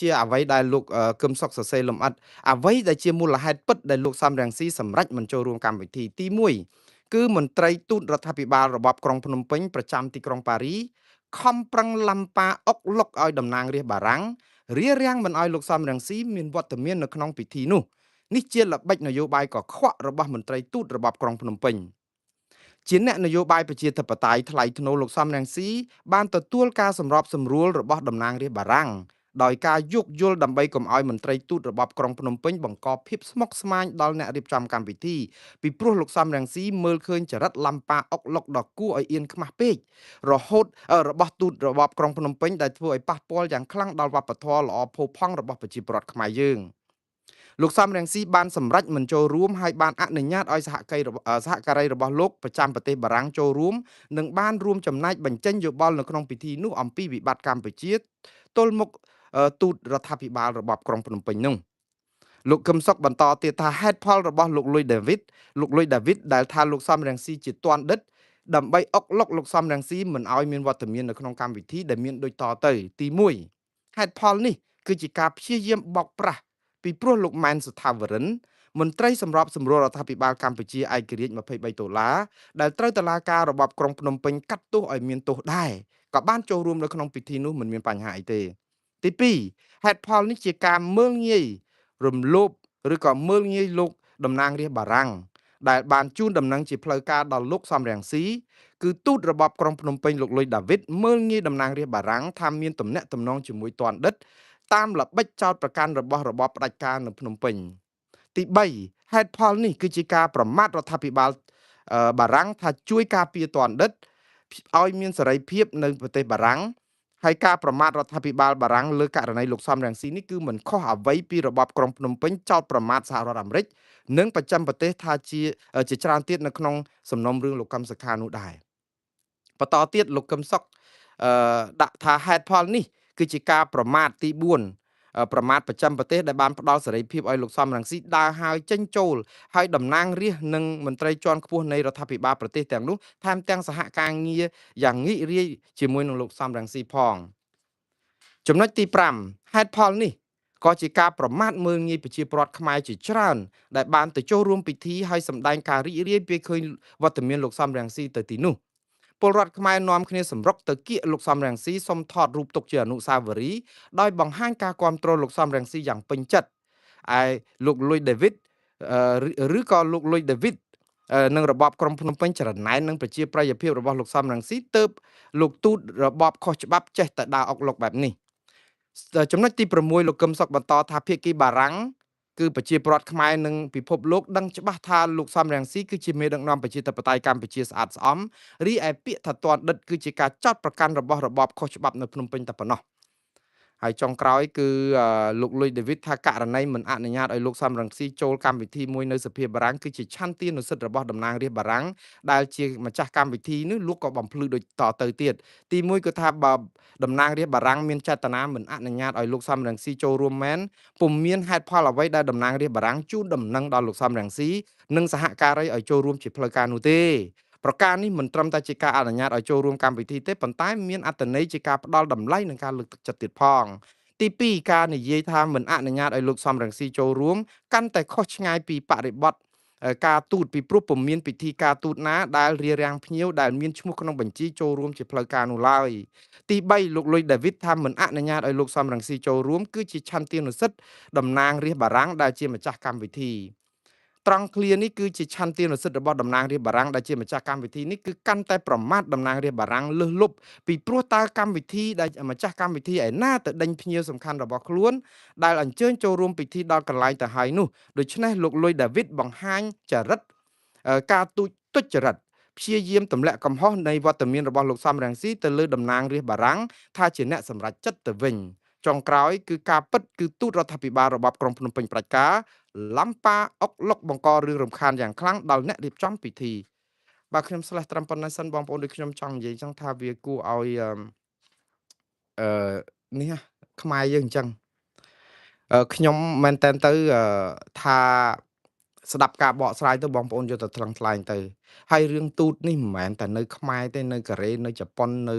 ជាអ្វីដែលលោកកឹមសុខសរសេរលម្អិតអ្វីដែលជាមូលហេតុពិតដែលលោកសំរងស៊ីសម្រេចមិនចូលរួមកម្មវិធីទី1គឺមន្ត្រីទូតរដ្ឋាភិបាលរបបក្រុងភ្នំពេញប្រចាំទីក្រុងប៉ារីខំប្រឹងឡំប៉ាអុកលុកឲ្យតំណាងរាស្ត្របារាំងរារាំងមិនឲ្យលោកសំរងស៊ីមានវត្តមាននៅក្នុងពិធីនោះនេះជាល្បិចនយោបាយកខ្វក់របស់មន្ត្រីទូតរបបក្រុងភ្នំពេញជាអ្នកនយោបាយប្រជាធិបតេយ្យថ្លៃថ្នូរលោកសំរងស៊ីបានទទួលការសម្របសម្រួលរបស់តំណាងរាស្ត្របារាំងដោយការយោគយល់ដើម្បីកុំឲ្យមន្ត្រីទូតរបបក្រុងភ្នំពេញបង្កភាពស្មុគស្មាញដល់អ្នករៀបចំកម្មវិធីពីព្រោះលោកសំរងស៊ីមើលឃើញចរិតឡំប៉ាអុកលុកដ៏គួរឲ្យអៀនខ្មាស់ពេករហូតរបស់ទូតរបបក្រុងភ្នំពេញដែលធ្វើឲ្យប៉ះពាល់យ៉ាងខ្លាំងដល់វប្បធម៌ល្អផូរផង់របស់ប្រជាពលរដ្ឋខ្មែរយើងលោកសំរងស៊ីបានសម្រេចមិនចូលរួមហើយបានអនុញ្ញាតឲ្យសហការីរបស់លោកប្រចាំប្រទេសបារាំងចូលរួមនិងបានរួមចំណែកបញ្ចេញយោបល់នៅក្នុងពិធីនោះអំពីវិបត្តិកម្ពុជាទល់មុខទូតរដ្ឋាភិបាលរបបក្រុងភ្នំពេញនោះលោកកឹមសុខបន្តទៀតថាហេតុផលរបស់លោកលុយដាវីតលោកលុយដាវីតដែលថាលោកសំរងស៊ីជាទណ្ឌិតដើម្បីអុកលុកលោកសំរងស៊ីមិនឲ្យមានវត្តមាននៅក្នុងកម្មវិធីដែលមានដូចតទៅទី1ហេតុផលនេះគឺជាការព្យាយាមបោកប្រាស់ពីព្រោះលោកម៉ែនសុថាវរិនមន្ត្រីសម្របសម្រួលរដ្ឋាភិបាលកម្ពុជាឯករាជ្យ23ដុល្លារដែលត្រូវតុលាការរបបក្រុងភ្នំពេញកាត់ទោសឲ្យមានទោសដែរក៏បានចូលរួមនៅក្នុងពិធីនោះមិនមានបញ្ហាអីទេទី2ហេតុផលនេះជាការមើលងាយរំលោភឬក៏មើលងាយលោកតំណាងរាស្ត្របារាំងដែលបានជូនដំណឹងជាផ្លូវការដល់លោកសំរងស៊ីគឺទូតរបបក្រុងភ្នំពេញលោកលុយដាវីតមើលងាយតំណាងរាស្ត្របារាំងថាមានទំនាក់ទំនងជាមួយទណ្ឌិតតាមល្បិចចោតប្រកាន់របស់របបផ្ដាច់ការនៅភ្នំពេញទី3ហេតុផលនេះគឺជាការប្រមាថរដ្ឋាភិបាលបារាំងថាជួយការពារទណ្ឌិតឲ្យមានសេរីភាពនៅប្រទេសបារាំងហើយការប្រមាថរដ្ឋាភិបាលបារាំងលើករណីលោកសំរងស៊ីនេះគឺមិនខុសអ្វីពីរបបក្រុងភ្នំពេញចោទប្រមាថសហរដ្ឋអាមេរិកនិងប្រចាំប្រទេសថាជាច្រើនទៀតនៅក្នុងសំណុំរឿងលោកកឹមសុខានោះដែរបន្តទៀតលោកកឹមសុខដាក់ថាហេតុផលនេះគឺជាការប្រមាថទី4ប្រមាថប្រចាំប្រទេសដែលបានផ្ដល់សេរីភាពឲ្យលោកសំរងស៊ីដើរហើយចេញចូលហើយតំណាងរាស្ត្រនិងមន្ត្រីជាន់ខ្ពស់នៃរដ្ឋាភិបាលប្រទេសទាំងនោះថែមទាំងសហការងារយ៉ាងងាករាយជាមួយនឹងលោកសំរងស៊ីផងចំណុចទី5ហេតុផលនេះក៏ជាការប្រមាថមើលងាយប្រជាពលរដ្ឋខ្មែរជាច្រើនដែលបានទៅចូលរួមពិធីហើយសម្ដែងការរីករាយពេលឃើញវត្តមានលោកសំរងស៊ីទៅទីនោះពលរដ្ឋខ្មែរនាំគ្នាសម្រុកទៅគៀកលោកសំរងស៊ីសុំថតរូបទុកជាអនុស្សាវរីយ៍ដោយបង្ហាញការគាំទ្រលោកសំរងស៊ីយ៉ាងពេញចិត្តឯលោកលុយដាវីតឬក៏លោកលុយដាវីតនឹងរបបក្រុងភ្នំពេញច្រណែននឹងប្រជាប្រិយភាពរបស់លោកសំរងស៊ីទើបលោកទូតរបបខុសច្បាប់ចេះតែដើរអុកលុកបែបនេះចំណុចទី6លោកកឹមសុខបន្តថាភាគីបារាំងគឺប្រជាពលរដ្ឋខ្មែរនិងពិភពលោកដឹងច្បាស់ថាលោកសំរងស៊ីគឺជាមេដឹកនាំប្រជាធិបតេយ្យកម្ពុជាស្អាតស្អំរីឯពាក្យថាទណ្ឌិតគឺជាការចោទប្រកាន់របស់របបខុសច្បាប់នៅភ្នំពេញតែប៉ុណ្ណោះហើយចុងក្រោយគឺលោកលុយដាវីតថាករណីមិនអនុញ្ញាតឲ្យលោកសំរងស៊ីចូលកម្មវិធីមួយនៅសភាបារាំងគឺជាឆន្ទានុសិទ្ធិរបស់តំណាងរាស្ត្របារាំងដែលជាម្ចាស់កម្មវិធីនេះលោកក៏បំភ្លឺដូចតទៅទៀតទី1គឺថាបើតំណាងរាស្ត្របារាំងមានចេតនាមិនអនុញ្ញាតឲ្យលោកសំរងស៊ីចូលរួមមែនពុំមានហេតុផលអ្វីដែលតំណាងរាស្ត្របារាំងជូនដំណឹងដល់លោកសំរងស៊ីនិងសហការីឲ្យចូលរួមជាផ្លូវការនោះទេប្រការនេះមិនត្រឹមតែជាការអនុញ្ញាតឲ្យចូលរួមកម្មវិធីទេប៉ុន្តែមានអត្ថន័យជាការផ្ដល់តម្លៃនិងការលើកទឹកចិត្តទៀតផងទី2ការនិយាយថាមិនអនុញ្ញាតឲ្យលោកសំរងស៊ីចូលរួមកាន់តែខុសឆ្ងាយពីបរិបទការទូតពីព្រោះពុំមានពិធីការទូតណាដែលរារាំងភ្ញៀវដែលមានឈ្មោះក្នុងបញ្ជីចូលរួមជាផ្លូវការនោះឡើយទី3លោកលុយដាវីតថាមិនអនុញ្ញាតឲ្យលោកសំរងស៊ីចូលរួមគឺជាឆន្ទានុសិទ្ធិតំណាងរាស្ត្របារាំងដែលជាម្ចាស់កម្មវិធីត្រង់ឃ្លានេះគឺជាឆន្ទានុសិទ្ធិរបស់តំណាងរាស្ត្របារាំងដែលជាម្ចាស់កម្មវិធីនេះគឺកាន់តែប្រមាថតំណាងរាស្ត្របារាំងលើសលប់ពីព្រោះតើកម្មវិធីដែលម្ចាស់កម្មវិធីឯណាទៅដេញភ្ញៀវសំខាន់របស់ខ្លួនដែលអញ្ជើញចូលរួមពិធីដល់កន្លែងទៅហើយនោះដូច្នេះលោកលុយដាវីតបង្ហាញចរិតការទូចទុច្ចរិតព្យាយាមទម្លាក់កំហុសនៃវត្តមានរបស់លោកសំរងស៊ីទៅលើតំណាងរាស្ត្របារាំងថាជាអ្នកសម្រេចចិត្តទៅវិញចុងក្រោយគឺការពិតគឺទូតរដ្ឋាភិបាលរបបក្រុងភ្នំពេញប្រជាការឡំប៉ាអុកលុកបង្ករឿងរំខានយ៉ាងខ្លាំងដល់អ្នករៀបចំពិធីបាទខ្ញុំស្លេះត្រឹមប៉ុណ្ណេះសិនបងប្អូនដូចខ្ញុំចង់និយាយចឹងថាវាគួរឲ្យនេះខ្មែរយើងអញ្ចឹងខ្ញុំមែនតែនទៅថាស្ដាប់ការបកស្រាយទៅបងប្អូនយកទៅថ្លឹងថ្លែងទៅហើយរឿងទូតនេះមិនមែនតែនៅខ្មែរទេនៅកូរ៉េនៅជប៉ុននៅ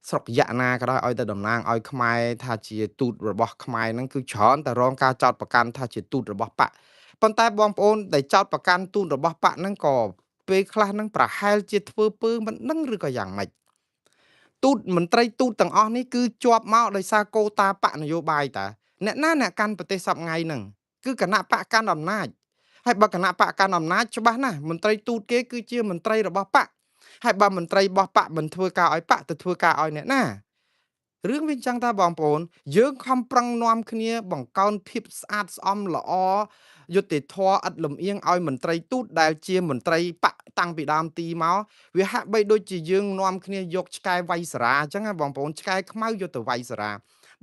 ស្រុកយៈណាក៏ដោយឲ្យតែតំណាងឲ្យខ្មែរថាជាទូតរបស់ខ្មែរហ្នឹងគឺច្រើនតែរងការចោទប្រកាន់ថាជាទូតរបស់បកប៉ុន្តែបងប្អូនដែលចោទប្រកាន់ទូតរបស់បកហ្នឹងក៏ពេលខ្លះហ្នឹងប្រហែលជាធ្វើពើមិនដឹងឬក៏យ៉ាងម៉េចទូតមន្ត្រីទូតទាំងអស់នេះគឺជាប់មកដោយសារកូតាបកនយោបាយតាអ្នកណាអ្នកកាន់ប្រទេសសប្ងៃហ្នឹងគឺគណៈបកកាន់អំណាចហើយបើគណៈបកកាន់អំណាចច្បាស់ណាស់មន្ត្រីទូតគេគឺជាមន្ត្រីរបស់បកហើយបើមន្ត្រីរបស់បកមិនធ្វើការឲ្យបកទៅធ្វើការឲ្យអ្នកណារឿងវាអញ្ចឹងតាបងប្អូនយើងខំប្រឹងនាំគ្នាបង្កើនភាពស្អាតស្អំល្អយុត្តិធម៌ឥតលំអៀងឲ្យមន្ត្រីទូតដែលជាមន្ត្រីបកតាំងពីដើមទីមកវាហាក់បីដូចជាយើងនាំគ្នាយកឆ្កែវាយសារាអញ្ចឹងណាបងប្អូនឆ្កែខ្មៅយកទៅវាយសារា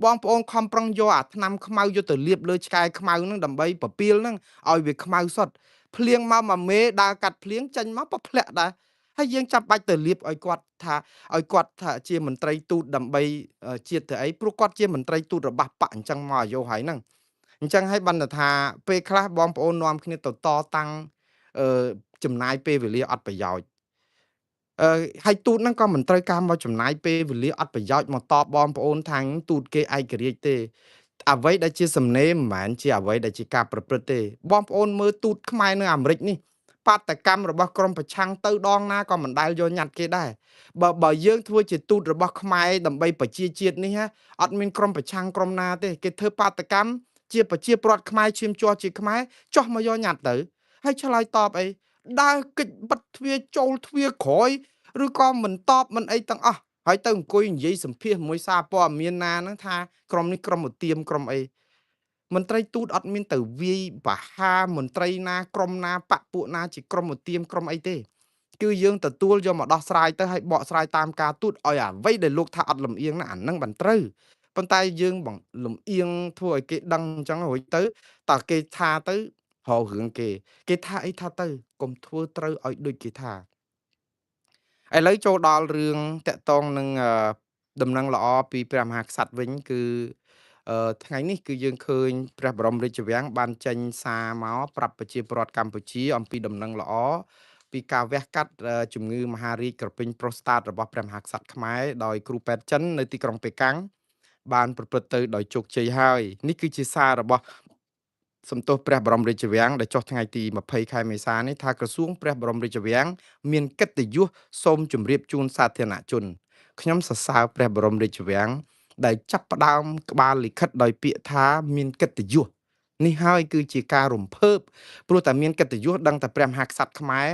បងប្អូនខំប្រឹងយកអាថ្នាំខ្មៅយកទៅលាបលើឆ្កែខ្មៅហ្នឹងដើម្បីពពាលហ្នឹងឲ្យវាខ្មៅសុទ្ធភ្លៀងមកមួយមេដើរកាត់ភ្លៀងចេញមកក៏ធ្លាក់ដែរហើយយើងចាប់បាច់ទៅលាបឲ្យគាត់ថាឲ្យគាត់ថាជាមន្ត្រីទូតដើម្បីជាតិទៅអីព្រោះគាត់ជាមន្ត្រីទូតរបស់បកអញ្ចឹងមកអាយុហើយហ្នឹងអញ្ចឹងហើយបានថាពេលខ្លះបងប្អូននាំគ្នាទៅតតាំងចំណាយពេលវេលាអត់ប្រយោជន៍ហើយទូតហ្នឹងក៏មិនត្រូវការមកចំណាយពេលវេលាអត់ប្រយោជន៍មកតបបងប្អូនថាងទូតគេឯករាជ្យទេអ្វីដែលជាសំណេរមិនមែនជាអ្វីដែលជាការប្រព្រឹត្តទេបងប្អូនមើលទូតខ្មែរនៅអាមេរិកនេះបាតកម្មរបស់ក្រមប្រឆាំងទៅដងណាក៏មិនដែលយកញ៉ាត់គេដែរបើយើងធ្វើជាទូតរបស់ខ្មែរដើម្បីប្រជាជាតិនេះអត់មានក្រមប្រឆាំងក្រមណាទេគេធ្វើបាតកម្មជាប្រជាប្រដ្ឋខ្មែរឈាមជ័រជាខ្មែរចោះមកយកញ៉ាត់ទៅហើយឆ្លើយតបអីដើរគិចបិទទ្វារចូលទ្វារក្រោយឬក៏មិនតបមិនអីទាំងអស់ហើយទៅអង្គុយនិយាយសម្ភាសមួយសារព័ត៌មានណាហ្នឹងថាក្រុមនេះក្រុមឧទាមក្រុមអីមន្ត្រីទូតអត់មានទៅវាយបហាមន្ត្រីណាក្រុមណាបពពួកណាជាក្រុមឧទាមក្រុមអីទេគឺយើងទទួលយកមកដោះស្រាយទៅឲ្យបកស្រាយតាមការទូតឲ្យអ្វីដែលលោកថាអត់លំអៀងណាអានឹងបានត្រូវប៉ុន្តែយើងបងលំអៀងធ្វើឲ្យគេដឹងអញ្ចឹងរួចទៅតើគេថាទៅរករឿងគេគេថាអីថាទៅកុំធ្វើត្រូវឲ្យដូចគេថាឥឡូវចូលដល់រឿងតកតងនឹងដំណឹងល្អពីព្រះមហាក្សត្រវិញគឺថ្ងៃនេះគឺយើងឃើញព្រះបរមរាជវាំងបានចេញសារមកប្រាប់ប្រជាពលរដ្ឋកម្ពុជាអំពីដំណឹងល្អពីការវះកាត់ជំងឺមហារីកក្រពេញប្រូស្តាតរបស់ព្រះមហាក្សត្រខ្មែរដោយគ្រូពេទ្យចិននៅទីក្រុងប៉េកាំងបានប្រព្រឹត្តទៅដោយជោគជ័យហើយនេះគឺជាសាររបស់សំទោសព្រះបរមរាជវាំងដែលចុះថ្ងៃទី20ខែមេសានេះថាក្រសួងព្រះបរមរាជវាំងមានកិត្តិយសសូមជម្រាបជូនសាធារណជនខ្ញុំសរសើរព្រះបរមរាជវាំងដែលចាប់ផ្ដើមក្បាលលិខិតដោយពាក្យថាមានកិត្តិយសនេះហើយគឺជាការរំភើបព្រោះតែមានកិត្តិយសដឹងតែព្រះមហាក្សត្រខ្មែរ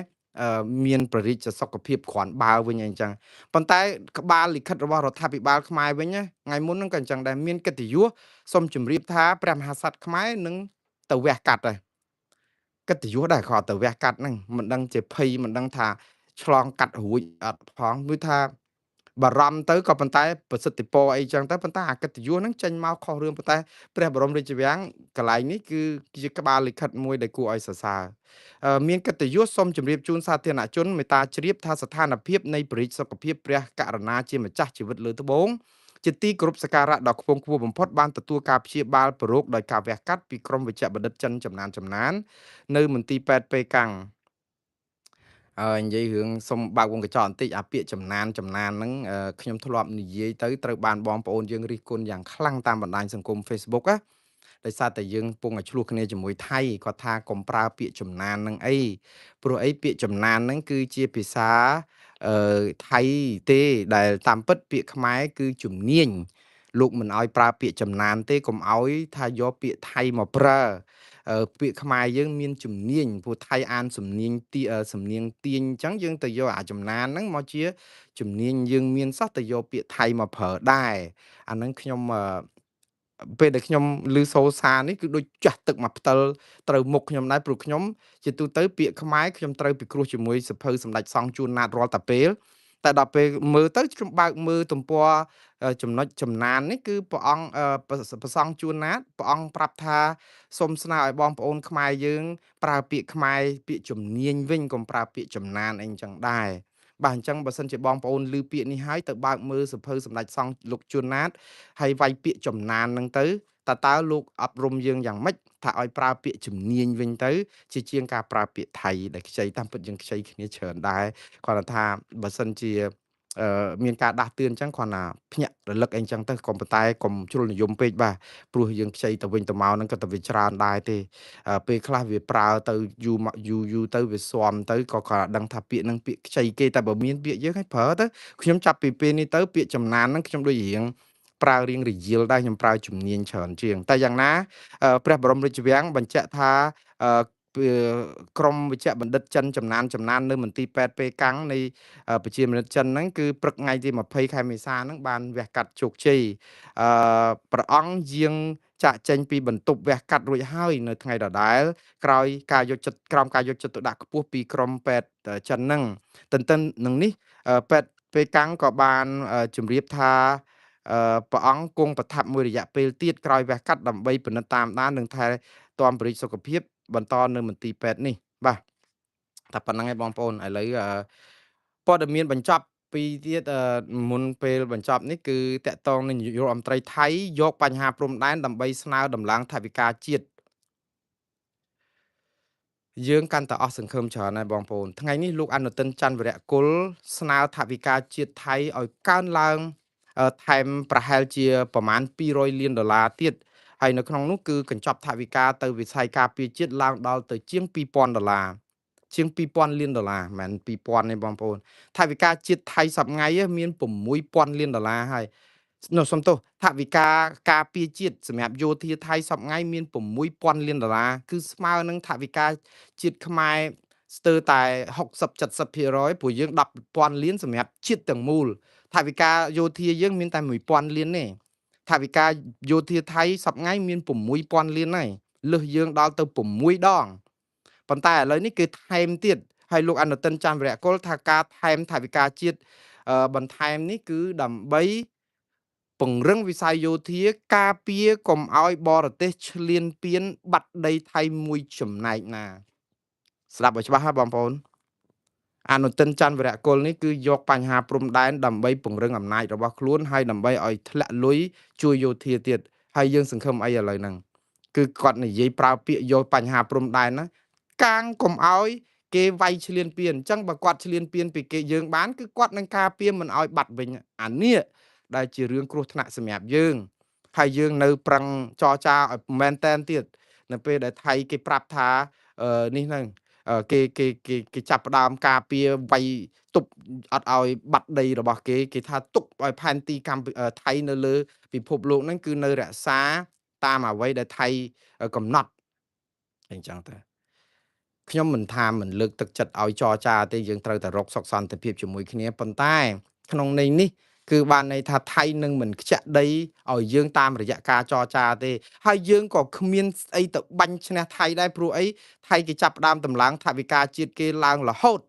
មានព្រះរាជសុខភាពគ្រាន់បើវិញអីចឹងប៉ុន្តែក្បាលលិខិតរបស់រដ្ឋាភិបាលខ្មែរវិញថ្ងៃមុនហ្នឹងក៏អញ្ចឹងដែរមានកិត្តិយសសូមជម្រាបថាព្រះមហាក្សត្រខ្មែរនឹងទៅវះកាត់ដែរកិត្តិយសដែរគាត់ទៅវះកាត់ហ្នឹងមិនដឹងជាភ័យមិនដឹងថាឆ្លងកាត់រួចអត់ផងគឺថាបារម្ភទៅក៏ប៉ុន្តែប្រសិទ្ធិពរអីចឹងទៅប៉ុន្តែអាកិត្តិយសហ្នឹងចេញមកខុសរឿងប៉ុន្តែព្រះបរមរាជវាំងកន្លែងនេះគឺជាក្បាលលិខិតមួយដែលគួរឲ្យសរសើរមានកិត្តិយសសូមជម្រាបជូនសាធារណជនមេត្តាជ្រាបថាស្ថានភាពនៃព្រះរាជសុខភាពព្រះករណាជាម្ចាស់ជីវិតលើត្បូងជាទីគោរពសក្ការៈដ៏ខ្ពង់ខ្ពស់បំផុតបានទទួលការព្យាបាលប្រោគដោយការវះកាត់ពីក្រុមវេជ្ជបណ្ឌិតចិនចំណាននៅមន្ទីរពេទ្យប៉េកាំងនិយាយរឿងសុំបើកវងកញ្ចក់បន្តិចអាពាក្យចំណានហ្នឹងខ្ញុំធ្លាប់និយាយទៅត្រូវបានបងប្អូនយើងរិះគន់យ៉ាងខ្លាំងតាមបណ្ដាញសង្គម Facebook ណាដោយសារតែយើងពងឲ្យឆ្លោះគ្នាជាមួយថៃគាត់ថាកុំប្រើពាក្យចំណានហ្នឹងអីព្រោះអីពាក្យចំណានហ្នឹងគឺជាភាសាថៃទេដែលតាមពិតពាក្យខ្មែរគឺជំនាញលោកមិនឲ្យប្រើពាក្យចំណានទេកុំឲ្យថាយកពាក្យថៃមកប្រើពាក្យខ្មែរយើងមានជំនាញព្រោះថៃអានសំនៀងទីសំនៀងទាញអញ្ចឹងយើងទៅយកអាចំណានហ្នឹងមកជាជំនាញយើងមានសោះទៅយកពាក្យថៃមកប្រើដែរអាហ្នឹងខ្ញុំពេលដែលខ្ញុំឮសូរសារនេះគឺដូចចាស់ទឹកមកផ្តិលត្រូវមុខខ្ញុំដែរព្រោះខ្ញុំជាទូទៅពាក្យខ្មែរខ្ញុំត្រូវពិគ្រោះជាមួយសភៅសម្ដេចសង្ឃជួនណាតរាល់តែពេលតែដល់ពេលមើលទៅខ្ញុំបើកមើលទំព័រចំណុចចំណាននេះគឺព្រះអង្គព្រះសង្ឃជួនណាតព្រះអង្គប្រាប់ថាសូមស្នើឲ្យបងប្អូនខ្មែរយើងប្រើពាក្យខ្មែរពាក្យជំនាញវិញកុំប្រើពាក្យចំណានអីចឹងដែរបាទអញ្ចឹងបើសិនជាបងប្អូនឮពាក្យនេះហើយទៅបើកមើលសភៅសម្ដេចសង្ឃលោកជួនណាតហើយវាយពាក្យចំណានហ្នឹងទៅតើលោកអប់រំយើងយ៉ាងម៉េចថាឲ្យប្រើពាក្យជំនាញវិញទៅជាជាងការប្រើពាក្យថៃដែលខ្ចីតាមពិតយើងខ្ចីគ្នាច្រើនដែរគាត់ថាបើសិនជា មានការដាស់តឿនអញ្ចឹង គ្រាន់តែភ្ញាក់រលឹកអីអញ្ចឹងទៅ ក៏ប៉ុន្តែកុំជ្រុលនិយមពេក បាទ ព្រោះយើងខ្ចីទៅវិញទៅមកហ្នឹងក៏ទៅវាច្រើនដែរទេ ពេលខ្លះវាប្រើទៅយូរមកយូរយូរទៅវាស៊ាំទៅ ក៏គាត់ដឹងថាពាក្យហ្នឹងពាក្យខ្ចីគេ តែបើមានពាក្យយើងឲ្យប្រើទៅ។ ខ្ញុំចាប់ពីពេលនេះទៅពាក្យចំណានហ្នឹងខ្ញុំដូចរៀងប្រើរៀងរយិលដែរ ខ្ញុំប្រើជំនាញច្រើនជាង។ តែយ៉ាងណា ព្រះបរមរាជវាំងបញ្ជាក់ថា ក្រមវិជ្ជបណ្ឌិតចិនចំណានចំណាននៅមន្ទីរពេទ្យពេកាំងនៃប្រជាមានិតចិនហ្នឹង គឺព្រឹកថ្ងៃទី20ខែមេសាហ្នឹង បានវះកាត់ជោគជ័យ។ អឺព្រះអង្គយាងចាក់ចេញពីបន្ទប់វះកាត់រួចហើយនៅថ្ងៃដដែល ក្រោយការយកចិត្តក្រោមការយកចិត្តទុកដាក់ខ្ពស់ពីក្រុមពេទ្យចិនហ្នឹង។ ទន្ទឹមនឹងនេះ ពេទ្យពេកាំងក៏បានជម្រាបថា ព្រះអង្គគង់ប្រថាប់មួយរយៈពេលទៀតក្រោយវះកាត់ ដើម្បីពិនិត្យតាមដាននិងថែទាំបរិយាសុខភាពបន្តនៅមន្ទីរពេទ្យនេះ។ បាទ តែប៉ុណ្្នឹងឯងបងប្អូន។ ឥឡូវព័ត៌មានបញ្ចប់ពីរទៀតមុនពេលបញ្ចប់នេះ គឺតកតងនឹងនាយករដ្ឋមន្ត្រីថៃយកបញ្ហាព្រំដែនដើម្បីស្នើដំឡើងថវិកាជាតិ។ យើងកាន់តែអស់សង្ឃឹមច្រើនហើយបងប្អូន។ ថ្ងៃនេះលោកអនុទិនច័ន្ទវរៈគុលស្នើថវិកាជាតិថៃឲ្យកើនឡើងថែមប្រហែលជាប្រមាណ200លានដុល្លារទៀត ហើយនៅក្នុងនោះគឺកញ្ចប់ថវិកាទៅវិស័យការពារជាតិឡើងដល់ទៅជាង2000ដុល្លារ ជាង2000លានដុល្លារ មិនមែន2000ទេបងប្អូន។ ថវិកាជាតិថៃសប្ងៃមាន6000លានដុល្លារហើយ នោះសុំទោស ថវិកាការពារជាតិសម្រាប់យោធាថៃសប្ងៃមាន6000លានដុល្លារ គឺស្មើនឹងថវិកាជាតិខ្មែរស្ទើរតែ60 70% ព្រោះយើង10,000លានសម្រាប់ជាតិទាំងមូល ថវិកាយោធាយើងមានតែ1000លានទេ។ ថវិកាយោធាថៃសប្ងៃមាន6000លានហើយ លើសយើងដល់ទៅ6ដង ប៉ុន្តែឥឡូវនេះគេថែមទៀតហើយ។ លោកអនុទិនច័ន្ទវរៈគុលថា ការថែមថវិកាជាតិបន្ថែមនេះ គឺដើម្បីពង្រឹងវិស័យយោធា ការពារកុំឲ្យបរទេសឈ្លានពានបាត់ដីថៃមួយចំណែកណា។ ស្ដាប់ឲ្យច្បាស់ហើយបងប្អូន អនុទិនច័ន្ទវរៈគុលនេះគឺយកបញ្ហាព្រំដែនដើម្បីពង្រឹងអំណាចរបស់ខ្លួន ហើយដើម្បីឲ្យធ្លាក់លុយជួយយោធាទៀត។ ហើយយើងសង្ឃឹមអីឥឡូវហ្នឹង គឺគាត់និយាយប្រើពាក្យយកបញ្ហាព្រំដែនណាកាងកុំឲ្យគេវាយឈ្លានពាន។ អញ្ចឹងបើគាត់ឈ្លានពានពីគេយើងបាន គឺគាត់នឹងការពារមិនឲ្យបាត់វិញ អានេះដែលជារឿងគ្រោះថ្នាក់សម្រាប់យើង។ ហើយយើងនៅប្រឹងចរចាឲ្យមែនតែនទៀត នៅពេលដែលថៃគេប្រាប់ថានេះហ្នឹង គេគេគេគេចាប់ផ្ដើមការពារវាយទប់អត់ឲ្យបាត់ដីរបស់គេ គេថាទុកឲ្យផែនទីកម្ពុជាថៃនៅលើពិភពលោកហ្នឹងគឺនៅរក្សាតាមអ្វីដែលថៃកំណត់អញ្ចឹងទៅ។ ខ្ញុំមិនថាមិនលើកទឹកចិត្តឲ្យចរចាទេ យើងត្រូវតែរកសុខសន្តិភាពជាមួយគ្នា ប៉ុន្តែក្នុងន័យនេះគឺបានន័យថាថៃនឹងមិនខ្ចាក់ដីឲ្យយើងតាមរយៈការចរចាទេ ហើយយើងក៏គ្មានស្អីទៅបាញ់ឈ្នះថៃដែរ ព្រោះអីថៃគេចាប់ផ្ដើមតម្លើងថវិកាជាតិគេឡើងរហូត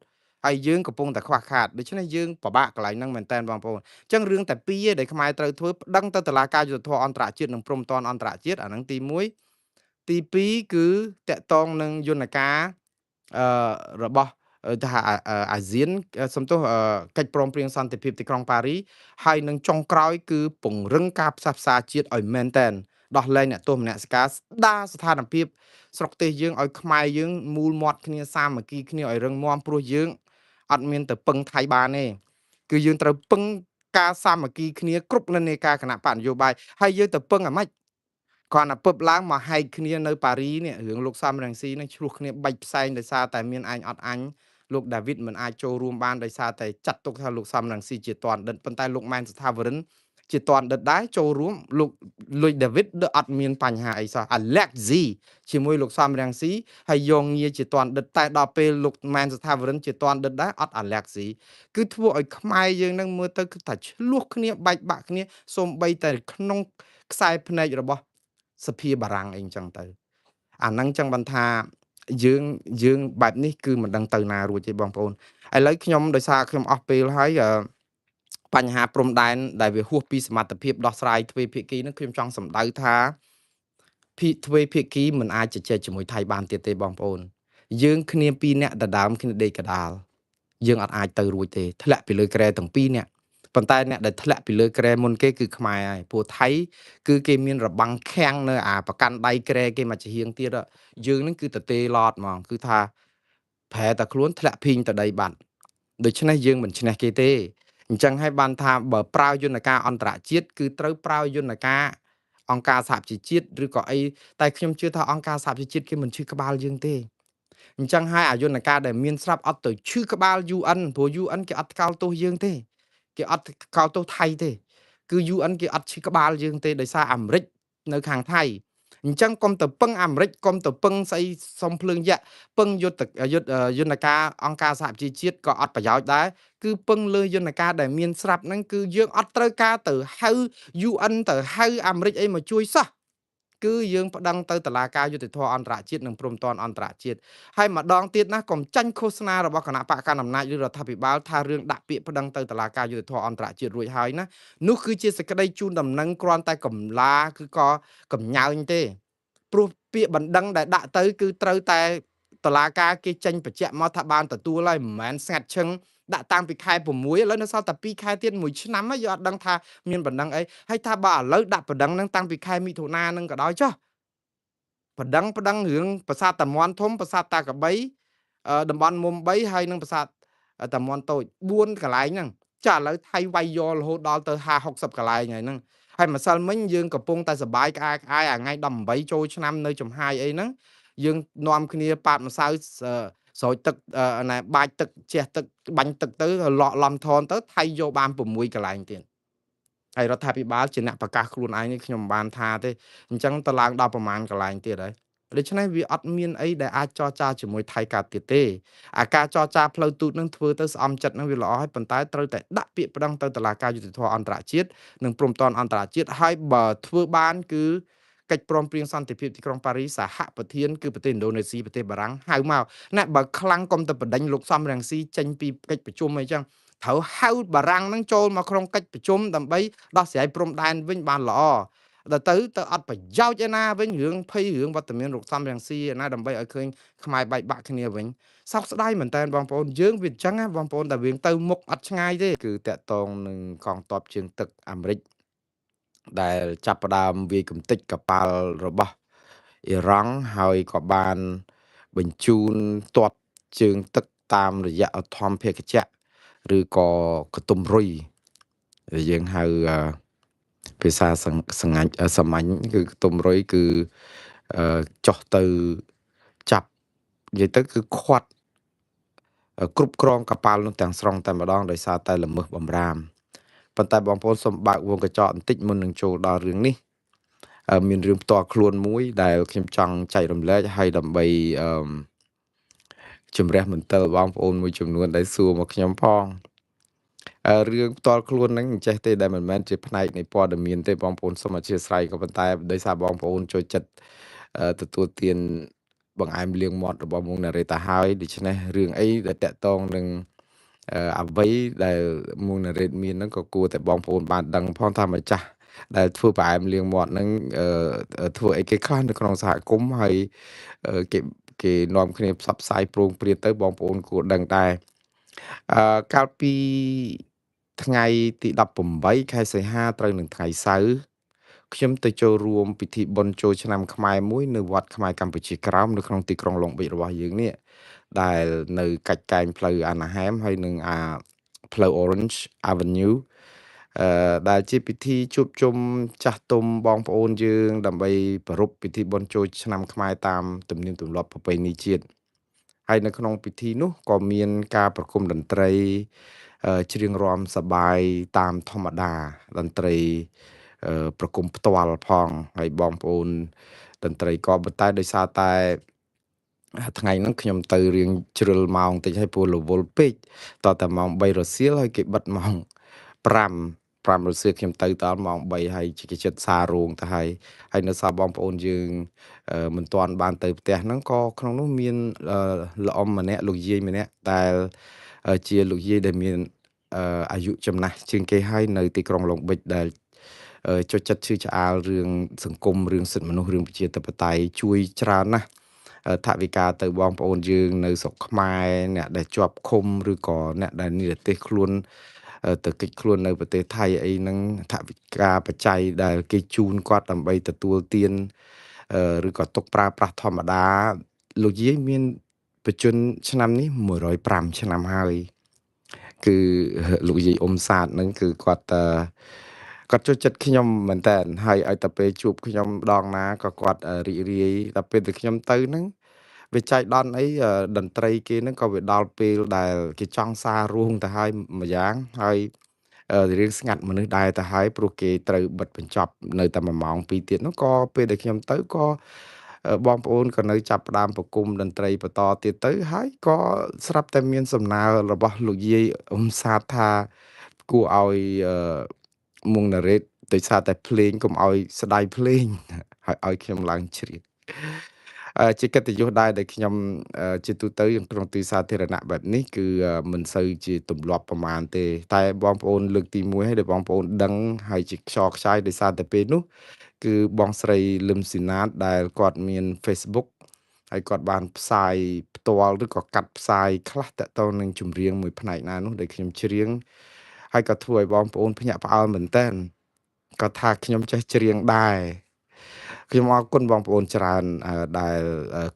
ហើយយើងកំពុងតែខ្វះខាត ដូច្នេះយើងពិបាកកន្លែងហ្នឹងមែនតើបងប្អូន។ អញ្ចឹងរឿងតែពីរទេដែលខ្មែរត្រូវធ្វើ ប្តឹងទៅតុលាការយុត្តិធម៌អន្តរជាតិនិងព្រំប្រទានអន្តរជាតិ អាហ្នឹងទី1 ទី2គឺតកតងនឹងយន្តការអឺរបស់ថាអាស៊ាន សំទោស កិច្ចព្រមព្រៀងសន្តិភាពទីក្រុងប៉ារី ហើយនឹងចុងក្រោយគឺពង្រឹងការផ្សះផ្សាជាតិឲ្យមែនតែន ដោះលែងអ្នកទោសមនសិការ ស្ដារស្ថានភាពស្រុកទេសយើងឲ្យខ្មែរយើងមូលមាត់គ្នាសាមគ្គីគ្នាឲ្យរឹងមាំ ព្រោះយើងអត់មានទៅពឹងថៃបានទេ គឺយើងត្រូវពឹងការសាមគ្គីគ្នាគ្រប់និន្នាការគណៈបកនយោបាយ។ ហើយយើងទៅពឹងអាម៉េច គ្រាន់តែពឹបឡើងមកហែកគ្នានៅប៉ារីនេះ រឿងលោកសំរងស៊ីនឹងឆ្លោះគ្នាបាច់ផ្សែង ដោយសារតែមានអញអត់អញ លោកដាវីតមិនអាចចូលរួមបានដោយសារតែចាត់ទុកថាលោកសំរងស៊ីជាតនដិត ប៉ុន្តែលោកម៉ែនស្ថាវរិនជាតនដិតដែរចូលរួម លោកលុយដាវីតអត់មានបញ្ហាអីសោះ អាឡិកស៊ីជាមួយលោកសំរងស៊ីហើយយកងារជាតនដិត តែដល់ពេលលោកម៉ែនស្ថាវរិនជាតនដិតដែរអត់អាឡិកស៊ី គឺធ្វើឲ្យខ្មែរយើងនឹងមើលទៅគឺថាឆ្លោះគ្នាបែកបាក់គ្នា សូម្បីតែក្នុងខ្សែភ្នែករបស់សភាបារាំងអីចឹងទៅ។ អាហ្នឹងចឹងបានថាយើងបែបនេះគឺមិនដឹងទៅណារួចទេបងប្អូន។ ឥឡូវខ្ញុំដោយសារខ្ញុំអស់ពេលហើយ បញ្ហាព្រំដែនដែលវាហួសពីសមត្ថភាពដោះស្រាយទ្វេភាគីហ្នឹង ខ្ញុំចង់សម្ដៅថាភិទ្វេភាគីមិនអាចជជែកជាមួយថៃបានទៀតទេបងប្អូន។ យើងគ្នាពីរនាក់ដដើមគ្នាដេកកដាល យើងអត់អាចទៅរួចទេ ធ្លាក់ពីលើក្រែទាំងពីរនាក់ ប៉ុន្តែអ្នកដែលធ្លាក់ពីលើក្រែមុនគេគឺខ្មែរហើយ ព្រោះថៃគឺគេមានរបាំងខាំងនៅអាប្រកាន់ដៃក្រែគេមកចំហៀងទៀត យើងនឹងគឺតទេឡតហ្មង គឺថាប្រែតែខ្លួនធ្លាក់ភីងទៅដីបាត់ ដូច្នេះយើងមិនឈ្នះគេទេ។ អញ្ចឹងហើយបានថាបើប្រើយន្តការអន្តរជាតិគឺត្រូវប្រើយន្តការអង្គការសហប្រជាជាតិឬក៏អីតែខ្ញុំជឿថាអង្គការសហប្រជាជាតិគេមិនឈឺក្បាលយើងទេអញ្ចឹងហើយអាយន្តការដែលមានស្រាប់អត់ទៅឈឺក្បាល UN ព្រោះ UN គេអត់ថ្កោលទោសយើងទេគេអត់ថ្កោលទោសថៃទេគឺ UN គេអត់ឈឺក្បាលយើងទេដោយសារអាមេរិកនៅខាងថៃអញ្ចឹងកុំទៅពឹងអាមេរិកកុំទៅពឹងស្អីសុំភ្លើងយៈពឹងយុទ្ធយុទ្ធយន្តការអង្គការសហប្រជាជាតិក៏អត់ប្រយោជន៍ដែរគឺពឹងលើយន្តការដែលមានស្រាប់ហ្នឹងគឺយើងអត់ត្រូវការទៅហៅ UN ទៅហៅអាមេរិកអីមកជួយសោះគឺយើងប្តឹងទៅតុលាការយុត្តិធម៌អន្តរជាតិនិងព្រំប្រទានអន្តរជាតិហើយម្ដងទៀតណាកុំចាញ់ឃោសនារបស់គណៈបកកណ្ដាលអំណាចឬរដ្ឋាភិបាលថារឿងដាក់ពាក្យប្តឹងទៅតុលាការយុត្តិធម៌អន្តរជាតិរួចហើយណានោះគឺជាសេចក្តីជូនដំណឹងគ្រាន់តែកំឡាគឺក៏កំញើញទេព្រោះពាក្យបណ្ដឹងដែលដាក់ទៅគឺត្រូវតែតុលាការគេចេញបញ្ជាក់មកថាបានទទួលហើយមិនមែនស្ងាត់ឈឹងដាក់តាំងពីខែ6ឥឡូវនៅសល់តែ2ខែទៀត1ឆ្នាំហើយយើងអត់ដឹងថាមានបណ្ដឹងអីហើយថាបើឥឡូវដាក់បណ្ដឹងហ្នឹងតាំងពីខែមិថុនាហ្នឹងក៏ដោយចុះបណ្ដឹងរឿងប្រាសាទតាមាន់ធំប្រាសាទតាក្របីតំបន់មុំ3ហើយនិងប្រាសាទតាមាន់តូច4កន្លែងហ្នឹងចាឥឡូវថៃវាយយករហូតដល់ទៅ50 60កន្លែងហើយហ្នឹងហើយម្សិលមិញយើងកំពុងតែសបាយក្អាយក្អាយអាថ្ងៃ18ចូលឆ្នាំនៅចំហាយអីហ្នឹងយើងនាំគ្នាប៉ាតម្សៅស្រោចទឹកណែបាចទឹកជះទឹកបាញ់ទឹកទៅលក់លំថនទៅថៃយកបាន6កន្លែងទៀតហើយរដ្ឋាភិបាលជាអ្នកប្រកាសខ្លួនឯងនេះខ្ញុំមិនបានថាទេអញ្ចឹងទៅឡើងដល់ប្រមាណកន្លែងទៀតហើយដូច្នេះវាអត់មានអីដែលអាចចរចាជាមួយថៃកើតទៀតទេអាការចរចាផ្លូវទូតនឹងធ្វើទៅស្អំចិត្តនឹងវាល្អហើយប៉ុន្តែត្រូវតែដាក់ពាក្យប្តឹងទៅតុលាការយុត្តិធម៌អន្តរជាតិនិងព្រំប្រទានអន្តរជាតិហើយបើធ្វើបានគឺកិច្ចព្រមព្រៀងសន្តិភាពទីក្រុងប៉ារីសសហប្រធានគឺប្រទេសឥណ្ឌូនេស៊ីប្រទេសបារាំងហៅមកណាបើខ្លាំងកុំទៅបណ្ដេញលោកសំរងស៊ីចេញពីកិច្ចប្រជុំអីចឹងត្រូវហៅបារាំងនឹងចូលមកក្នុងកិច្ចប្រជុំដើម្បីដោះស្រាយព្រំដែនវិញបានល្អដល់ទៅអត់ប្រយោជន៍ឯណាវិញរឿងភ័យរឿងវត្តមានលោកសំរងស៊ីឯណាដើម្បីឲ្យឃើញខ្មែរបែកបាក់គ្នាវិញសោកស្ដាយមែនតើបងប្អូនយើងវាអញ្ចឹងណាបងប្អូនតែវាទៅមុខអត់ឆ្ងាយទេគឺតាក់ទងនឹងកងទ័ពជើងទឹកអាមេរិកដែលចាប់ផ្ដើមវាយកំទេចកប៉ាល់របស់អ៊ីរ៉ង់ហើយក៏បានបញ្ជូនទ័ពជើងទឹកតាមរយៈអធម្មភាគចៈឬក៏កតុំរុយដែលយើងហៅភាសាសងាញ់សាមញ្ញគឺកតុំរុយគឺចុះទៅចាប់និយាយទៅគឺខាត់គ្រប់គ្រងកប៉ាល់នោះទាំងស្រុងតែម្ដងដោយសារតែល្មើសបំរាមប៉ុន្តែបងប្អូនសូមបើកវងកញ្ចក់បន្តិចមុននឹងចូលដល់រឿងនេះមានរឿងផ្ទាល់ខ្លួនមួយដែលខ្ញុំចង់ចែករំលែកហើយដើម្បីអឺជំរះមន្ទិលបងប្អូនមួយចំនួនដែលសួរមកខ្ញុំផងរឿងផ្ទាល់ខ្លួនហ្នឹងមិនចេះទេដែលមិនមែនជាផ្នែកនៃព័ត៌មានទេបងប្អូនសូមអធិស្ឋានក៏ប៉ុន្តែដោយសារបងប្អូនចូលចិត្តទទួលទានបង្អែមលាងមាត់របស់មុងណារ៉េតាហើយដូច្នេះរឿងអីដែលតាក់ទងនឹងអ្វីដែលមុងណារ៉េតមានហ្នឹងក៏គួរតែបងប្អូនបានដឹងផងថាម្ចាស់ដែលធ្វើផ្អែមលាងមាត់ហ្នឹងធ្វើអីគេខ្លះនៅក្នុងសហគមន៍ហើយគេនាំគ្នាផ្សព្វផ្សាយព្រោងព្រាតទៅបងប្អូនគួរដឹងដែរកាលពីថ្ងៃទី18ខែសីហាត្រូវនឹងថ្ងៃសៅរ៍ខ្ញុំទៅចូលរួមពិធីបុណ្យចូលឆ្នាំខ្មែរមួយនៅវត្តខ្មែរកម្ពុជាក្រោមនៅក្នុងទីក្រុងឡុងប៊ិចរបស់យើងនេះដែលនៅកាច់កែងផ្លូវអាណាហែមហើយនឹងអាផ្លូវ Orange Avenue ដែលជាពិធីជួបជុំចាស់ទុំបងប្អូនយើងដើម្បីប្រារព្ធពិធីបុណ្យចូលឆ្នាំខ្មែរតាមទំនៀមទម្លាប់ប្រពៃណីជាតិហើយនៅក្នុងពិធីនោះក៏មានការប្រគំតន្ត្រីច្រៀងរាំសប្បាយតាមធម្មតាតន្ត្រីប្រគំផ្ទាល់ផងហើយបងប្អូនតន្ត្រីក៏ប៉ុន្តែដោយសារតែថ្ងៃហ្នឹងខ្ញុំទៅរៀងជ្រុលម៉ោងតិចហើយព្រោះរវល់ពេកតតែម៉ោង3រសៀលហើយគេបិទម៉ោង5រសៀលខ្ញុំទៅដល់ម៉ោង3ហើយជាចិត្តសាររោងទៅហើយហើយនៅសល់បងប្អូនយើងមិនទាន់បានទៅផ្ទះហ្នឹងក៏ក្នុងនោះមានល្អំម្នាក់លោកយាយម្នាក់ដែលជាលោកយាយដែលមានអាយុចំណាស់ជាងគេហើយនៅទីក្រុងឡុងប៊ិចដែលចូលចិត្តឈឺឆ្អាលរឿងសង្គមរឿងសិទ្ធិមនុស្សរឿងប្រជាធិបតេយ្យជួយច្រើនណាស់ថវិកាទៅបងប្អូនយើងនៅស្រុកខ្មែរអ្នកដែលជាប់ឃុំឬក៏អ្នកដែលនិរទេសខ្លួនទៅគេចខ្លួននៅប្រទេសថៃអីហ្នឹងថវិកាបច្ច័យដែលគេជូនគាត់ដើម្បីទទួលទានឬក៏ទុកប្រើប្រាស់ធម្មតាលោកយាយមានបច្ចុប្បន្នឆ្នាំនេះ105ឆ្នាំហើយ គឺលោកយាយអ៊ុំសាទហ្នឹង គឺគាត់គាត់ចូលចិត្តខ្ញុំមែនតើ ហើយឲ្យតែពេលជួបខ្ញុំដងណាក៏គាត់រីករាយ ដល់ពេលតែខ្ញុំទៅហ្នឹងវាចៃដន្យអី តន្ត្រីគេហ្នឹងក៏វាដល់ពេលដែលគេចង់សាររួមទៅហើយម្យ៉ាង ហើយរៀងស្ងាត់មនុស្សដែរទៅហើយ ព្រោះគេត្រូវបិទបញ្ចប់នៅតែ1ម៉ោង2ទៀតនោះ ក៏ពេលដែលខ្ញុំទៅក៏បងប្អូនក៏នៅចាប់ផ្ដើមប្រគំតន្ត្រីបន្តទៀតទៅ ហើយក៏ស្រាប់តែមានសំណើរបស់លោកយាយអ៊ុំសាទថាគួរឲ្យមុងណារ៉េតដោយសារតែភ្លេងកុំឲ្យស្ដាយភ្លេង ហើយឲ្យខ្ញុំឡើងច្រៀង ជាកិត្តិយសដែរដែលខ្ញុំជាទូទៅក្នុងទីសាធារណៈបែបនេះគឺមិនសូវជាទម្លាប់ប្រមាណទេ តែបងប្អូនលើកទី1ហើយដែលបងប្អូនដឹងហើយជាខ្យល់ខ្ចាយ ដោយសារតែពេលនោះគឺបងស្រីលឹមស៊ីណាតដែលគាត់មាន Facebook ហើយគាត់បានផ្សាយផ្ទាល់ឬក៏កាត់ផ្សាយខ្លះតាក់ទងនឹងចម្រៀងមួយផ្នែកណានោះដែលខ្ញុំច្រៀង ហើយក៏ធ្វើឲ្យបងប្អូនភ្ញាក់ផ្អើលមែនទែន គាត់ថាខ្ញុំចេះច្រៀងដែរ។ ខ្ញុំអរគុណបងប្អូនច្រើនដែល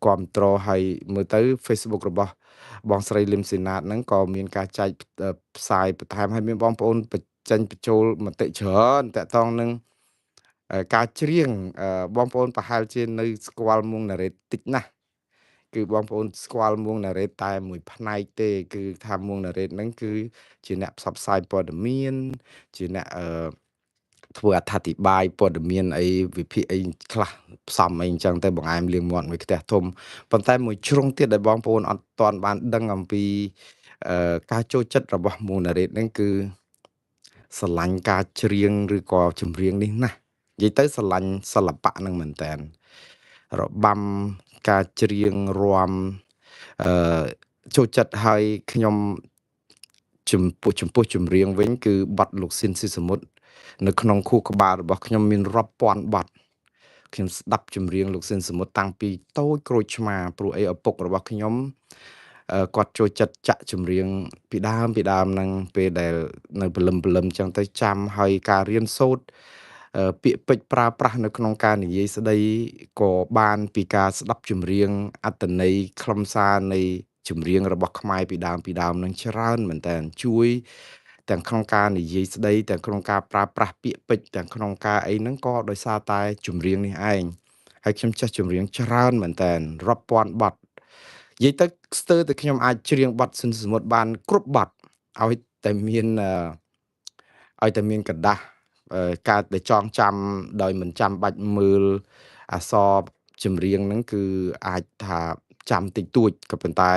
គ្រប់គ្រង ហើយមើលទៅ Facebook របស់បងស្រីលឹមស៊ីណាតហ្នឹងក៏មានការចែកផ្សាយបន្ថែម ហើយមានបងប្អូនបញ្ចេញបញ្ចូលមតិច្រើនតាក់ទងនឹងការច្រៀង។ បងប្អូនប្រហែលជានៅស្គាល់មួងណារ៉េតតិចណាស់ គឺបងប្អូនស្គាល់មួងណារ៉េតតែមួយផ្នែកទេ គឺថាមួងណារ៉េតហ្នឹងគឺជាអ្នកផ្សព្វផ្សាយព័ត៌មាន ជាអ្នកអឺធ្វើអត្ថាធិប្បាយព័ត៌មានអីវិភាគអីខ្លះផ្សំអីអញ្ចឹងទៅ បង្អែមលៀងមាត់មួយខ្ទះធំ ប៉ុន្តែមួយជ្រុងទៀតដែលបងប្អូនអត់ទាន់បានដឹងអំពីការចូលចិត្តរបស់មួងណារ៉េតហ្នឹង គឺស្រឡាញ់ការច្រៀងឬក៏ចម្រៀងនេះណាស់ និយាយទៅស្រឡាញ់សិល្បៈហ្នឹងមែនតើ របាំការច្រៀងរាំអឺចូលចិត្ត។ ហើយខ្ញុំចំពោះចម្រៀងវិញ គឺបទលោកស៊ិនស៊ីសមុទ្រនៅក្នុងខួរក្បាលរបស់ខ្ញុំមានរាប់ពាន់បទ។ ខ្ញុំស្ដាប់ចម្រៀងលោកស៊ិនសមុទ្រតាំងពីតូចក្រូចឆ្មា ព្រោះអីឪពុករបស់ខ្ញុំគាត់ចូលចិត្តចាក់ចម្រៀងពីដើមពីដើមហ្នឹង ពេលដែលនៅព្រលឹមព្រលឹមចឹងទៅចាំ ហើយការរៀនសូត្រពាក្យពេចន៍ប្រើប្រាស់នៅក្នុងការនិយាយស្ដីក៏បានពីការស្ដាប់ចម្រៀង អត្ថន័យខ្លឹមសារនៃចម្រៀងរបស់ខ្មែរពីដើមពីដើមនឹងច្រើនមែនតើ ជួយទាំងក្នុងការនិយាយស្ដី ទាំងក្នុងការប្រើប្រាស់ពាក្យពេចន៍ ទាំងក្នុងការអីហ្នឹងក៏ដោយសារតែចម្រៀងនេះឯង។ ហើយខ្ញុំចេះចម្រៀងច្រើនមែនតើ រាប់ពាន់បទ និយាយទៅស្ទើរតែខ្ញុំអាចច្រៀងបទស៊ិនសមុទ្របានគ្រប់បទ ឲ្យតែមានក្រដាស ការដែលចងចាំដោយមិនចាំបាច់មើលអក្សរចម្រៀងហ្នឹងគឺអាចថាចាំតិចតួច ក៏ប៉ុន្តែ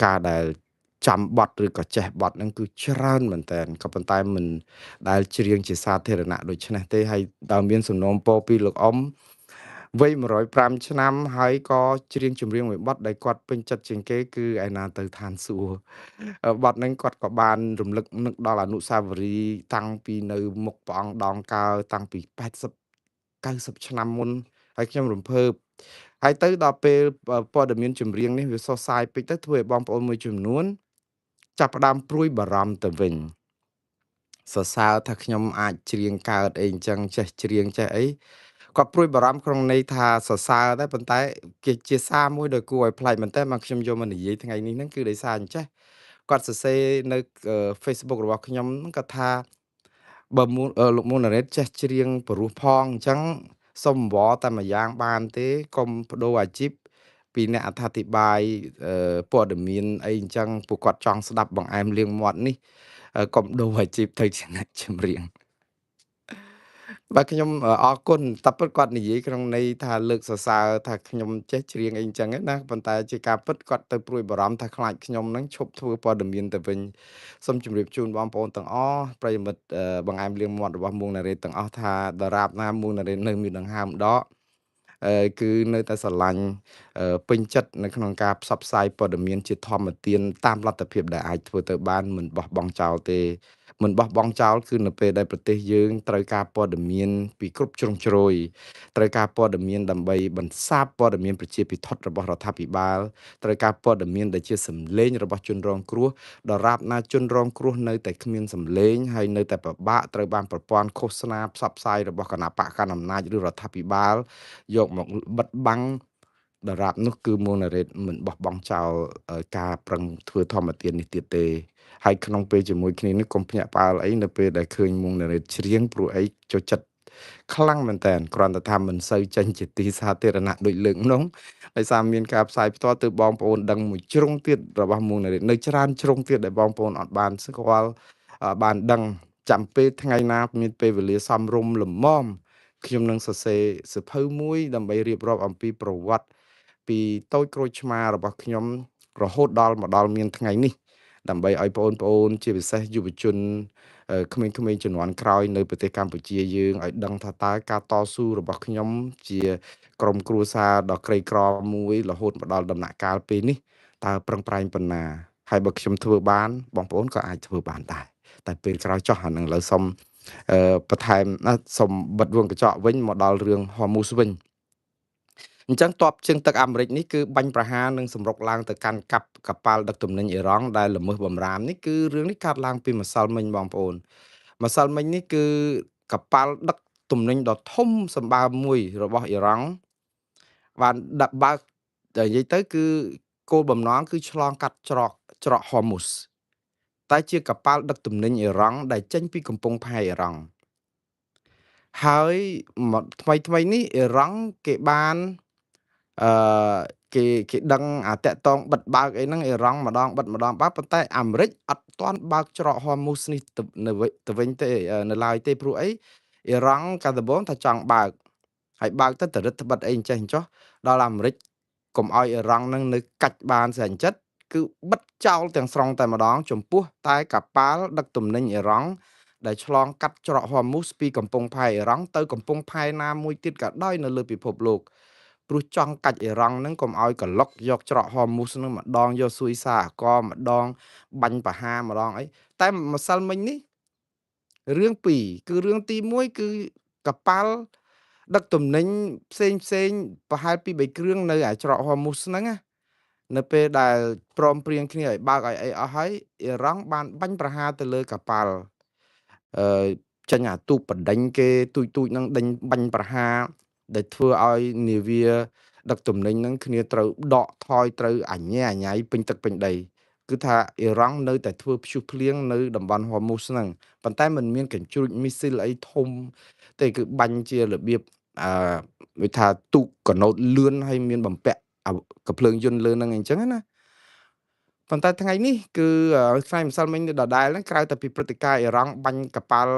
ការដែលចាំបទឬក៏ចេះបទហ្នឹងគឺច្រើនមែនតើ ក៏ប៉ុន្តែមិនដែលច្រៀងជាសាធារណៈដូចនេះទេ។ ហើយដល់មានសំណូមពរពីលោកអ៊ំវ័យ105ឆ្នាំ ហើយក៏ច្រៀងចម្រៀងមួយបទដែលគាត់ពេញចិត្តជាងគេ គឺឯណាទៅឋានសួគ៌ បទហ្នឹងគាត់ក៏បានរំលឹកនឹកដល់អនុស្សាវរីយ៍តាំងពីនៅមុខព្រះអង្គដងកើតាំងពី80 90ឆ្នាំមុន ហើយខ្ញុំរំភើប។ ហើយទៅដល់ពេលព័ត៌មានចម្រៀងនេះវាសុសសាយពេកទៅ ធ្វើឲ្យបងប្អូនមួយចំនួនចាប់ផ្ដើមព្រួយបារម្ភទៅវិញ សរសើរថាខ្ញុំអាចច្រៀងកើតអីអញ្ចឹង ចេះច្រៀងចេះអី គាត់ព្រួយបារម្ភក្នុងន័យថាសរសើរដែរ ប៉ុន្តែគេជាសារមួយដែលគួរឲ្យប្លែកមែនតើ មកខ្ញុំយកមកនិយាយថ្ងៃនេះហ្នឹងគឺដោយសារអញ្ចេះ គាត់សរសេរនៅ Facebook របស់ខ្ញុំហ្នឹង គាត់ថាបើលោកមុនណារ៉េតចេះច្រៀងព្រោះផងអញ្ចឹង សុំអង្វរតែម្យ៉ាងបានទេ កុំបដូរអាជីពពីអ្នកអត្ថាធិប្បាយព័ត៌មានអីអញ្ចឹង ពួកគាត់ចង់ស្ដាប់បង្អែមលៀងមាត់នេះ កុំដូរអាជីពទៅជាអ្នកចម្រៀង។ បាទ ខ្ញុំអរគុណ តែពិតគាត់និយាយក្នុងន័យថាលើកសរសើរថាខ្ញុំចេះច្រៀងអីអញ្ចឹងណា ប៉ុន្តែជាការពិតគាត់ទៅព្រួយបារម្ភថាខ្លាចខ្ញុំនឹងឈប់ធ្វើព័ត៌មានទៅវិញ។ សូមជម្រាបជូនបងប្អូនទាំងអស់ ប្រិយមិត្តបង្អែមលៀងមាត់របស់មួងណារ៉េតទាំងអស់ថា ដរាបណាមួងណារ៉េតនៅមានដង្ហើមដក គឺនៅតែស្រឡាញ់ពេញចិត្តនៅក្នុងការផ្សព្វផ្សាយព័ត៌មានជាធម្មទានតាមលទ្ធភាពដែលអាចធ្វើទៅបាន មិនបោះបង់ចោលទេ។ មិនបោះបង់ចោលគឺនៅពេលដែលប្រទេសយើងត្រូវការព័ត៌មានពីគ្រប់ជ្រុងជ្រោយ ត្រូវការព័ត៌មានដើម្បីបន្សាបព័ត៌មានប្រជាពិធរបស់រដ្ឋាភិបាល ត្រូវការព័ត៌មានដែលជាសម្លេងរបស់ជនរងគ្រោះ ដរាបណាជនរងគ្រោះនៅតែគ្មានសម្លេង ហើយនៅតែពិបាកត្រូវបានប្រព័ន្ធឃោសនាផ្សព្វផ្សាយរបស់គណបក្សកាន់អំណាចឬរដ្ឋាភិបាលយកមកបិទបាំង ដរាបនោះគឺមួងណារ៉េតមិនបោះបង់ចោលការប្រឹងធ្វើធម្មទាននេះទៀតទេ។ ហើយក្នុងពេលជាមួយគ្នានេះ កុំភ្ញាក់ផ្អើលអីនៅពេលដែលឃើញមួងណារ៉េតច្រៀង ព្រោះអីចូលចិត្តខ្លាំងមែនតើ គ្រាន់តែថាមិនសូវចេញជាទីសាធារណៈដូចលើកនោះ ដោយសារមានការផ្សាយផ្ទាល់ ទើបបងប្អូនដឹងមួយជ្រុងទៀតរបស់មួងណារ៉េត នៅច្រើនជ្រុងទៀតដែលបងប្អូនអត់បានស្គាល់បានដឹង។ ចាំពេលថ្ងៃណាមានពេលវេលាសមរម្យល្មម ខ្ញុំនឹងសរសេរសៀវភៅមួយដើម្បីរៀបរាប់អំពីប្រវត្តិពីតូចក្រូចឆ្មារបស់ខ្ញុំរហូតដល់មកដល់មានថ្ងៃនេះ ដើម្បីឲ្យបងប្អូនជាពិសេសយុវជនក្មេងៗជំនាន់ក្រោយនៅប្រទេសកម្ពុជាយើងឲ្យដឹងថា តើការតស៊ូរបស់ខ្ញុំជាក្រុមគ្រួសារដ៏ក្រីក្រមួយរហូតមកដល់ដំណាក់កាលពេលនេះ តើប្រឹងប្រែងប៉ុណ្ណា ហើយបើខ្ញុំធ្វើបាន បងប្អូនក៏អាចធ្វើបានដែរ តែពេលក្រោយចោះ។ អានឹងឥឡូវសុំបន្ថែម សុំបិទវងកញ្ចក់វិញ មកដល់រឿងហមូសវិញ។ អញ្ចឹងតបជើងទឹកអាមេរិកនេះ គឺបាញ់ប្រហារនឹងសម្រុកឡើងទៅកាន់កាប់កប៉ាល់ដឹកទំនិញអ៊ីរ៉ង់ដែលល្មើសបំរាមនេះ គឺរឿងនេះកើតឡើងពីម្សិលមិញបងប្អូន។ ម្សិលមិញនេះ គឺកប៉ាល់ដឹកទំនិញដ៏ធំសម្បើមមួយរបស់អ៊ីរ៉ង់បានដាក់បើក និយាយទៅគឺគោលបំណងគឺឆ្លងកាត់ច្រកហមូស តែជាកប៉ាល់ដឹកទំនិញអ៊ីរ៉ង់ដែលចេញពីកំពង់ផែអ៊ីរ៉ង់។ ហើយថ្មីថ្មីនេះ អ៊ីរ៉ង់គេបានអឺគេគេដឹងអាតាក់តងបិទបើកអីហ្នឹង អ៊ីរ៉ង់ម្ដងបិទម្ដងបើក ប៉ុន្តែអាមេរិកអត់ទាន់បើកច្រកហមូសនេះទៅវិញទេនៅឡើយទេ ព្រោះអីអ៊ីរ៉ង់កាលដំបូងថាចង់បើក ហើយបើកទៅតរិទ្ធបិទអីអញ្ចេះអញ្ចោះ ដល់អាមេរិកកុំឲ្យអ៊ីរ៉ង់នឹងនៅកាច់បានស្រេចចិត្ត គឺបិទចោលទាំងស្រុងតែម្ដង ចំពោះតែកប៉ាល់ដឹកទំនិញអ៊ីរ៉ង់ដែលឆ្លងកាត់ច្រកហមូសពីកំពង់ផែអ៊ីរ៉ង់ទៅកំពង់ផែណាមួយទៀតក៏ដោយនៅលើពិភពលោក ព្រោះចង់កាច់អ៊ីរ៉ង់ហ្នឹងកុំឲ្យកឡុកយកច្រកហមូសហ្នឹងម្ដង យកស៊ុយសាអកម្ដង បាញ់ប្រហារម្ដងអី។ តែម្សិលមិញនេះ រឿងពីរ គឺរឿងទី1 គឺកប៉ាល់ដឹកទំនិញផ្សេងផ្សេងប្រហែលពី3គ្រឿងនៅឯច្រកហមូសហ្នឹងណា នៅពេលដែលព្រមព្រៀងគ្នាឲ្យបើកឲ្យអីអស់ហើយ អ៊ីរ៉ង់បានបាញ់ប្រហារទៅលើកប៉ាល់ អឺចេញអាទូកបណ្ដេញគេទូចទូចហ្នឹង ដេញបាញ់ប្រហារ ដែលធ្វើឲ្យនាវាដឹកទំនិញហ្នឹងគ្នាត្រូវដកថយ ត្រូវអញ្ញែអញ្ញៃពេញទឹកពេញដី។ គឺថាអ៊ីរ៉ង់នៅតែធ្វើព្យុះភ្លៀងនៅតំបន់ហមូសហ្នឹង ប៉ុន្តែมันមានកញ្ជ្រួចមីស៊ីលអីធំទេ គឺបាញ់ជារបៀបអឺវាថាទូកកណូតលឿន ហើយមានបំពាក់កភ្លើងយន្តលើហ្នឹងអញ្ចឹងណា។ ប៉ុន្តែថ្ងៃនេះ គឺថ្ងៃម្សិលមិញដដែលហ្នឹង ក្រៅតែពីព្រឹត្តិការណ៍អ៊ីរ៉ង់បាញ់កប៉ាល់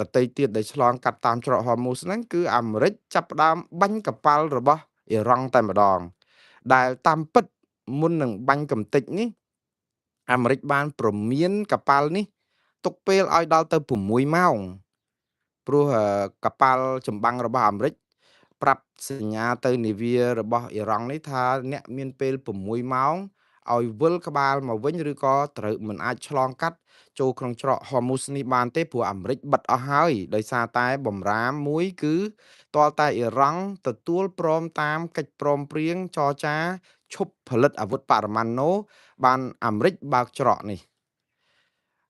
ដតីទៀតដែលឆ្លងកាត់តាមច្រកហមូសហ្នឹង គឺអាមេរិកចាប់ផ្ដើមបាញ់កប៉ាល់របស់អ៊ីរ៉ង់តែម្ដង ដែលតាមពិតមុននឹងបាញ់កំទេចនេះ អាមេរិកបានព្រមានកប៉ាល់នេះទុកពេលឲ្យដល់ទៅ6ម៉ោង ព្រោះកប៉ាល់ចម្បាំងរបស់អាមេរិកប្រាប់សញ្ញាទៅនាវារបស់អ៊ីរ៉ង់នេះថា អ្នកមានពេល6ម៉ោងឲ្យវិលក្បាលមកវិញ ឬក៏ត្រូវមិនអាចឆ្លងកាត់ចូលក្នុងច្រកហមូសនេះបានទេ ព្រោះអាមេរិកបិទអស់ហើយ ដោយសារតែបំរាមមួយ គឺទាល់តែអ៊ីរ៉ង់ទទួលព្រមតាមកិច្ចព្រមព្រៀងចរចាឈប់ផលិតអាវុធបរមាណូ បានអាមេរិកបើកច្រកនេះ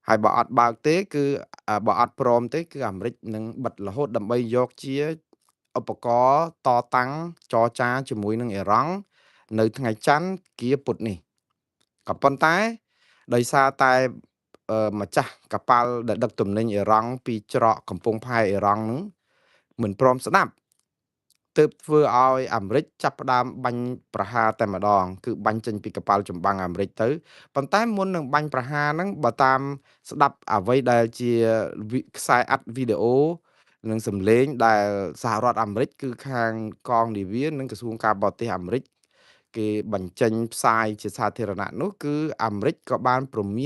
ហើយបើអត់បើកទេ គឺបើអត់ព្រមទេ គឺអាមេរិកនឹងបិទរហូត ដើម្បីយកជាឧបករណ៍តតាំងចរចាជាមួយនឹងអ៊ីរ៉ង់នៅថ្ងៃច័ន្ទគៀពុទ្ធនេះ។ ក៏ប៉ុន្តែដោយសារតែម្ចាស់កប៉ាល់ដែលដឹកទំនិញអ៊ីរ៉ង់ពីច្រកកំពង់ផែអ៊ីរ៉ង់ហ្នឹងមិនព្រមស្ដាប់ ទើបធ្វើឲ្យអាមេរិកចាប់ផ្ដើមបាញ់ប្រហារតែម្ដង គឺបាញ់ចេញពីកប៉ាល់ចម្បាំងអាមេរិកទៅ។ ប៉ុន្តែមុននឹងបាញ់ប្រហារហ្នឹង បើតាមស្ដាប់អ្វីដែលជាខ្សែអាត់វីដេអូនិងសម្លេងដែលសហរដ្ឋអាមេរិក គឺខាងកងនាវានិងក្រសួងការបរទេសអាមេរិកគេបញ្ចេញផ្សាយជាសាធារណៈនោះ គឺអាមេរិកក៏បានព្រមាន